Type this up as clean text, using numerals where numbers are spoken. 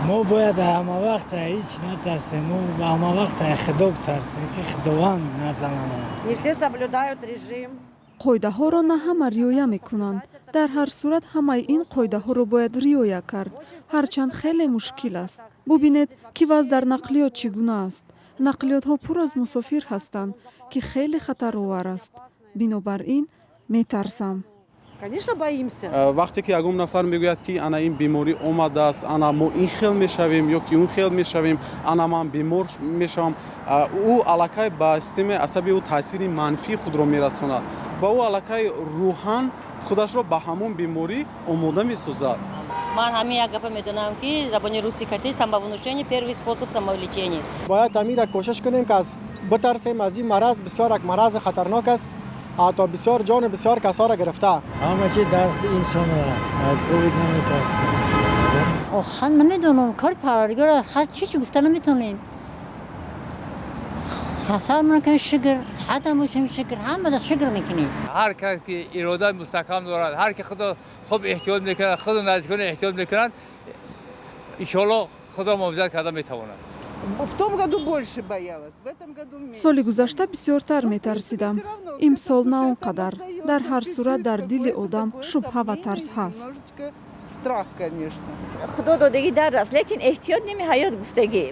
Мо бояд ҳама вақт ҳеҷ натарсем, мо ҳама вақт Худо битарсем, ки Худованд назанад. Не все соблюдают режим. Қоидаҳоро на ҳама риоя мекунанд. Дар ҳар сурат, ҳамаи ин қоидаҳоро бояд риоя кард, ҳарчанд хеле мушкил аст. Бубинед, ки вазъ дар нақлиёт чӣ гуна аст. Нақлиётҳо пур аз мусофир ҳастанд, ки хеле хатаровар аст. Бинобар ин метарсам. Конечно, боимся. Вақте ки ягон нафар мегӯяд, ки ана ин беморӣ омадааст, ана мо ин хел мешавем ё ки он хел мешавем, ана ман бемор мешавам, ӯ аллакай ба системаи асаби ӯ таъсири манфии худро мерасонад ва ӯ аллакай рӯҳан худашро ба ҳамон беморӣ омода месозад. Ман ҳамин як гапа медонам, ки забони русӣ кати самовнушение — первый способ самолечения. Бояд ҳамира кӯшиш кунем, ки аз битарсем аз ин мараз. Бисёр як марази хатарнок аст, ҳатто бисёр ҷони бисёр касоро гирифта. Ҳама чи дарси инсона, ковид наметарсем. Охир намедонам, кори Парвардигор, чӣ чӣ гуфта наметонем. Касал мекунем, шукр, саҳатам бошем, шукр, ҳамада шукр мекунем. Ҳар кас ки иродаи мустаҳкам дорад, ҳар ки худо хуб эҳтиёт мекунад, худу наздикони эҳтиёт мекунанд, иншоалло, худо муҳофизат карда метавонад. В том году больше боялась, в этом году меньше. Соли гузашта бисёртар метарсидам, имсол на он қадар. Дар ҳар сурат, дар дили одам шубҳа ва тарс ҳаст. Страх, конечно. Худо додагӣ дард аст, лекин эҳтиёт ними ҳаёт гуфтагӣ.